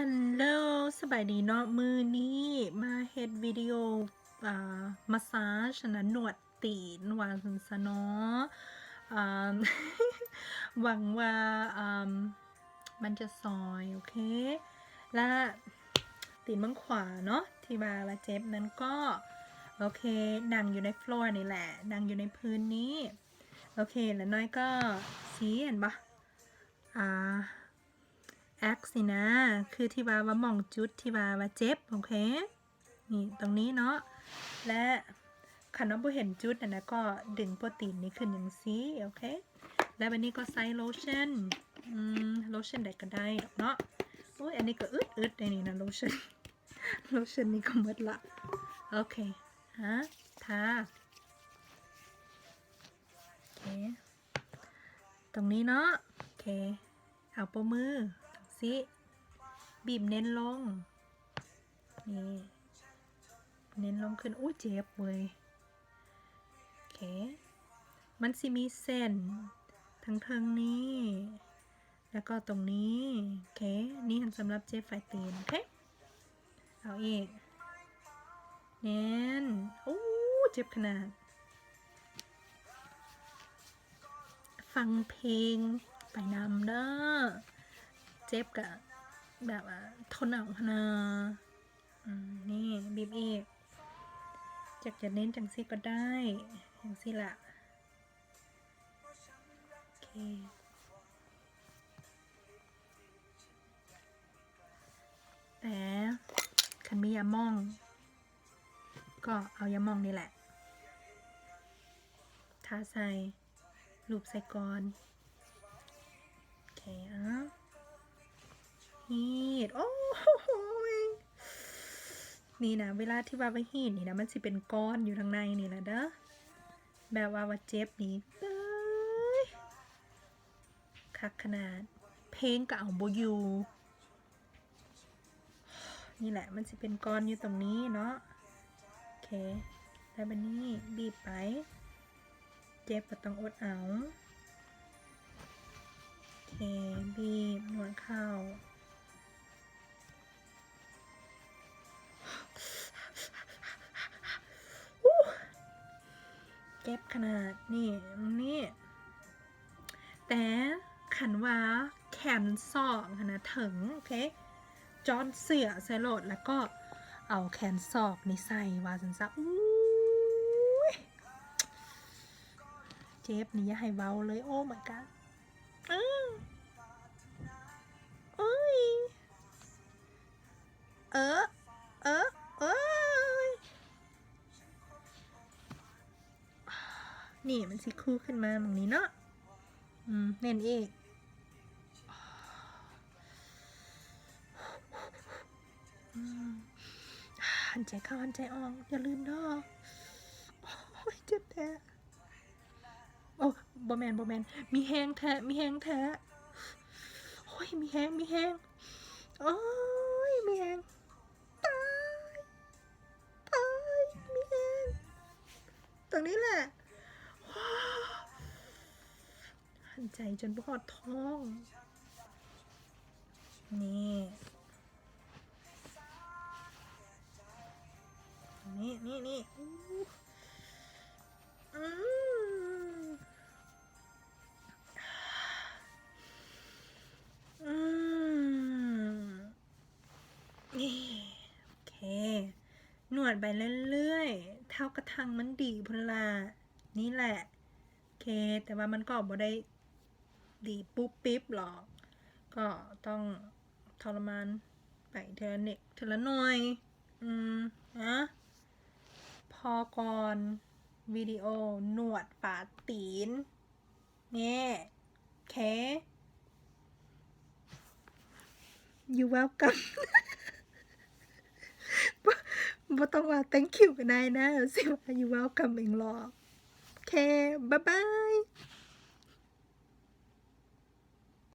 ຮັນໂຫຼ ສະບາຍດີເນາະ ມື້ນີ້ມາເຮັດວິດີໂອ ອ່າ ມາສາຈຫັ້ນນະ ນວດຕີນວ່າຊັ້ນຊະເນາະ ອ່າ ຫວັງວ່າ ອ່າ ມັນຈະຊ່ອຍ ໂອເຄ ແລະ ຕີນເບື້ອງຂວາເນາະ ທີ່ວ່າ ວ່າເຈັບນັ້ນກໍ ໂອເຄ ນັ່ງຢູ່ໃນຟລໍນີ້ແຫຼະ ນັ່ງຢູ່ໃນພື້ນນີ້ ໂອເຄ ແລ້ວນ້ອຍກໍຊີ້ ເຫັນບໍ່ ອ່າ X ນີ້ນະ ຄືທີ່ວ່າ ວ່າໝ່ອງຈຸດທີ່ວ່າ ວ່າເຈັບ ໂອເຄ ນີ້ ຕົງນີ້ເນາະ ແລະ ຄັນວ່າບໍ່ເຫັນຈຸດຫັ້ນນະ ກໍດຶງໂປຣຕີນນີ້ຂຶ້ນຈັ່ງຊີ້ ໂອເຄ ແລະ ບາດນີ້ກໍໃສ່ໂລຊັນ ອືມ ໂລຊັນໃດກໍໄດ້ດອກເນາະ ໂອ້ຍ ອັນນີ້ກໍອຶດໆ ໄດ໋ນີ້ນະ ໂລຊັນ ໂລຊັນນີ້ກໍໝົດລະ ໂອເຄ ຮະ ທາ ໂອເຄ ຕົງນີ້ເນາະ ໂອເຄ ເອົາໂປ້ມື ຈັ່ງຊີ້ ບີບເນັ້ນລົງ ນີ້ ເນັ້ນລົງຂຶ້ນ ໂອ້ຍ ເຈັບເວີຍ ໂອເຄ ມັນຊິມີເສັ້ນທາງເທິງນີ້ ແລ້ວກໍຕົງນີ້ ໂອເຄ ນີ້ຫັ້ນສຳລັບເຈັບຝາຍຕີນ ໂອເຄ ເອົາອີກ ແໜ້ນ ໂອ້ ເຈັບຂະໜາດ ຟັງເພງໄປນຳເດີ ເຈັບກະແບບວ່າທົນເອົາຫັ້ນນາ ອືມ ນີ້ ບີບອີກ ຢາກຈະເນັ້ນຈັ່ງຊີ້ກໍໄດ້ ຈັ່ງຊີ້ລະ ໂອເຄ ແຕ່ຄັນມີຢາໝອງ ກໍເອົາຢາໝອງນີ້ແຫຼະ ທາໃສ່ ລູບໃສ່ກ່ອນ ໂອເຄ ເອົາ ຮີດ ໂອ້ຍ ນີ້ນະ ເວລາທີ່ວ່າໄປຮີດນີ້ນະ ມັນຊິເປັນກ້ອນຢູ່ທາງໃນນີ້ນະເດີ ແບບວ່າ ວ່າເຈັບນີ້ ເອີຍ ຄັກຂະໜາດ ເພງກໍເອົາບໍ່ຢູ່ ນີ້ແຫຼະ ມັນຊິເປັນກ້ອນຢູ່ຕົງນີ້ເນາະ ໂອເຄ ແລ້ວບາດນີ້ບີບໄປ ເຈັບກໍຕ້ອງອົດເອົາ ໂອເຄ ບີບ ນວດເຂົ້າ ເຈັບຂະໜາດ ນີ້ ນີ້ ແຕ່ຄັນວ່າແຂນສອງຫັ້ນນະເຖິງ ໂອເຄ ຈ້ອນເສື້ອໃສ່ໂລດ ແລ້ວກໍເອົາແຂນສອງນີ້ໃສ່ວ່າຊັ້ນຊະ ອຸ້ຍ ເຈັບນີ້ຢ່າໃຫ້ເວົ້າເລີຍ Oh my god ອື ເອີຍ ເອີ ເອີ ເອີຍ ນີ້ມັນຊິຄູຂຶ້ນມາໝ່ອງນີ້ເນາະ ອືມ ແໜ້ນອີກ ອືມ ຫາຍໃຈເຂົ້າ ຫາຍໃຈອອກ ຢ່າລື່ນເດີ ໂອ້ຍ ເຈັບແທ້. ໂອ້ ບໍ່ແມ່ນ ບໍ່ແມ່ນ ມີແຮງແທ້ ມີແຮງແທ້ ໂອ້ຍ ມີແຮງ ມີແຮງ ໂອ້ຍ ມີແຮງ ຕາຍ ຕາຍ ມີແຮງ ຕົງນີ້ແຫຼະ ຫາຍໃຈຈົນບໍ່ຮອດທ້ອງ ນີ້ ນີ້ ນີ້ ນີ້ ອືມ ອືມ ນີ້ ໂອເຄ ນວດໄປເລື້ອຍໆ ເທົ່າກະທັ່ງມັນດີພຸ້ນລະ ນີ້ແຫຼະ ໂອເຄ ແຕ່ວ່າມັນກໍບໍ່ໄດ້ດີປຸບປິບຫຼອກ ກໍຕ້ອງທໍລະມານໄປເທື່ອເນັກເທື່ອລະໜ່ອຍ ອືມ ນະ ພໍກ່ອນ ວິດີໂອນວດຝາຕີນ ນີ້ ໂອເຄ You welcome ບໍ່ ບໍ່ຕ້ອງວ່າ Thank you ກໍໄດ້ນະ ຊິວ່າ You welcome ເອງຫຼອກ ໂອເຄ ບາຍບາຍ.